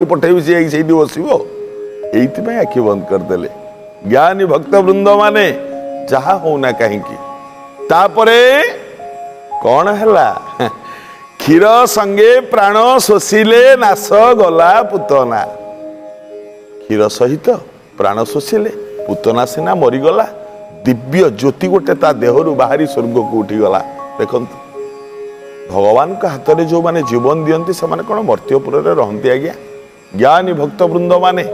ପଠେଇବି, ସେ ଯାଇକି ସେଇଠି ବସିବ। ଏଇଥିପାଇଁ ଆଖି ବନ୍ଦ କରିଦେଲେ। ଜ୍ଞାନୀ ଭକ୍ତ ବୃନ୍ଦ ମାନେ, ଯାହା ହଉନା କାହିଁକି, ତାପରେ କଣ ହେଲା? କ୍ଷୀର ସଙ୍ଗେ ପ୍ରାଣ ଶୋଷିଲେ ନାଶ ଗଲା ପୁତନା। କ୍ଷୀର ସହିତ ପ୍ରାଣ ଶୋଷିଲେ, ପୁତନା ସିନା ମରିଗଲା, ଦିବ୍ୟ ଜ୍ୟୋତି ଗୋଟେ ତା ଦେହରୁ ବାହାରି ସ୍ୱର୍ଗକୁ ଉଠିଗଲା। ଦେଖନ୍ତୁ, ଭଗବାନଙ୍କ ହାତରେ ଯେଉଁମାନେ ଜୀବନ ଦିଅନ୍ତି, ସେମାନେ କ'ଣ ମର୍ତ୍ତ୍ୟପୁରରେ ରହନ୍ତି ଆଜ୍ଞା? ଜ୍ଞାନୀ ଭକ୍ତ ବୃନ୍ଦ ମାନେ,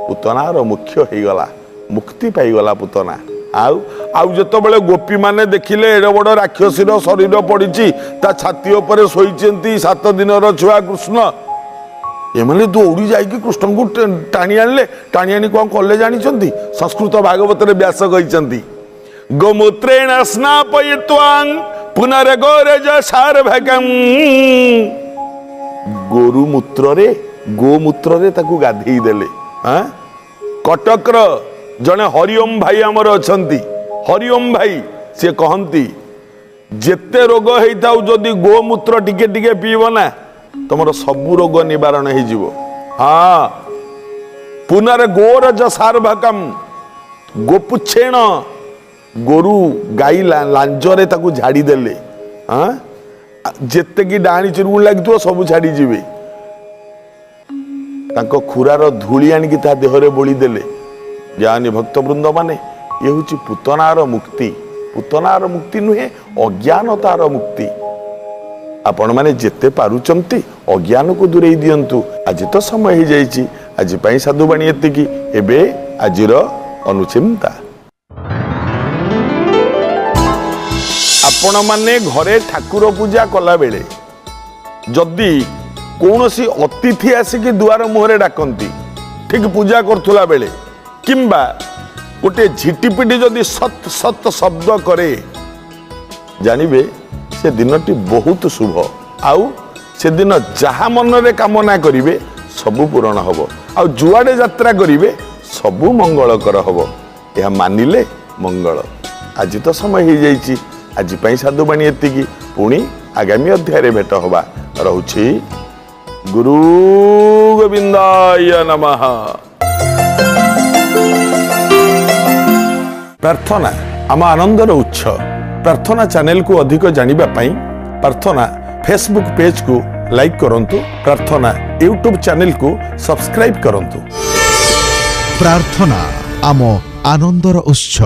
ପୁତନାର ମୁଖ୍ୟ ହେଇଗଲା, ମୁକ୍ତି ପାଇଗଲା ପୁତନା। ଆଉ ଯେତେବେଳେ ଗୋପୀମାନେ ଦେଖିଲେ ଏଡ଼େ ବଡ଼ ରାକ୍ଷସୀର ଶରୀର ପଡ଼ିଛି, ତା ଛାତି ଉପରେ ଶୋଇଛନ୍ତି 7 ଦିନର ଛୁଆ କୃଷ୍ଣ, ଏମାନେ ଦୌଡ଼ି ଯାଇକି କୃଷ୍ଣଙ୍କୁ ଟାଣି ଆଣିଲେ। ଟାଣି ଆଣି କ'ଣ କଲେ ଜାଣିଛନ୍ତି? ସଂସ୍କୃତ ଭାଗବତରେ ବ୍ୟାସ କହିଛନ୍ତି, ଗୋମୂତ୍ରେଣ ସ୍ନାପୟିତ୍ୱାଂ ପୁନର୍ଗୋରଜ ସାର୍ଭକಂ। ଗୋରୁ ମୂତ୍ରରେ, ଗୋମୂତ୍ରରେ ତାକୁ ଗାଧେଇ ଦେଲେ। ହଁ, କଟକର ଜଣେ ହରିଓମ ଭାଇ ଆମର ଅଛନ୍ତି, ହରିଓମ ଭାଇ, ସିଏ କହନ୍ତି ଯେତେ ରୋଗ ହେଇଥାଉ ଯଦି ଗୋମୂତ୍ର ଟିକେ ଟିକେ ପିଇବ ନା, ତମର ସବୁ ରୋଗ ନିବାରଣ ହେଇଯିବ। ହଁ, ପୁନର୍ଗୋରଜ ସାର୍ଭକମ୍ ଗୋପୁଚ୍ଛେଣ, ଗୋରୁ ଗାଈ ଲାଞ୍ଜରେ ତାକୁ ଝାଡ଼ି ଦେଲେ। ହଁ, ଯେତେକି ଡାହାଣୀ ଚିରୁଗୁଣି ଲାଗିଥିବ ସବୁ ଛାଡ଼ିଯିବେ। ତାଙ୍କ ଖୁରାର ଧୂଳି ଆଣିକି ତା ଦେହରେ ବୋଳି ଦେଲେ। ଜ୍ଞାନୀ ଭକ୍ତବୃନ୍ଦ ମାନେ, ଇଏ ହେଉଛି ପୁତନାର ମୁକ୍ତି। ପୁତନାର ମୁକ୍ତି ନୁହେଁ, ଅଜ୍ଞାନତାର ମୁକ୍ତି। ଆପଣମାନେ ଯେତେ ପାରୁଛନ୍ତି ଅଜ୍ଞାନକୁ ଦୂରେଇ ଦିଅନ୍ତୁ। ଆଜି ତ ସମୟ ହେଇଯାଇଛି, ଆଜି ପାଇଁ ସାଧୁବାଣୀ ଏତିକି। ଏବେ ଆଜିର ଅନୁଚିନ୍ତା। ଆପଣମାନେ ଘରେ ଠାକୁର ପୂଜା କଲାବେଳେ ଯଦି କୌଣସି ଅତିଥି ଆସିକି ଦୁଆର ମୁହଁରେ ଡାକନ୍ତି ଠିକ ପୂଜା କରୁଥିଲା ବେଳେ, କିମ୍ବା ଗୋଟେ ଝିଟିପିଟି ଯଦି ସତ୍ ସତ୍ ଶବ୍ଦ କରେ, ଜାଣିବେ ସେ ଦିନଟି ବହୁତ ଶୁଭ। ଆଉ ସେଦିନ ଯାହା ମନରେ କାମନା କରିବେ ସବୁ ପୂରଣ ହବ, ଆଉ ଯୁଆଡ଼େ ଯାତ୍ରା କରିବେ ସବୁ ମଙ୍ଗଳକର ହବ। ଏହା ମାନିଲେ ମଙ୍ଗଳ। ଆଜି ତ ସମୟ ହେଇଯାଇଛି, ଆଜି ପାଇଁ ସାଧୁବାଣୀ ଏତିକି। ପୁଣି ଆଗାମୀ ଅଧ୍ୟାୟରେ ଭେଟ ହବା। ରହୁଛି, ଗୁରୁ ଗୋବିନ୍ଦାୟ ନମଃ। ପ୍ରାର୍ଥନା ଆମ ଆନନ୍ଦର ଉତ୍ସ। ପ୍ରାର୍ଥନା ଚ୍ୟାନେଲକୁ ଅଧିକ ଜାଣିବା ପାଇଁ ପ୍ରାର୍ଥନା ଫେସବୁକ୍ ପେଜକୁ ଲାଇକ୍ କରନ୍ତୁ, ପ୍ରାର୍ଥନା ୟୁଟ୍ୟୁବ୍ ଚ୍ୟାନେଲକୁ ସବସ୍କ୍ରାଇବ୍ କରନ୍ତୁ। ପ୍ରାର୍ଥନା ଆମ ଆନନ୍ଦର ଉତ୍ସ।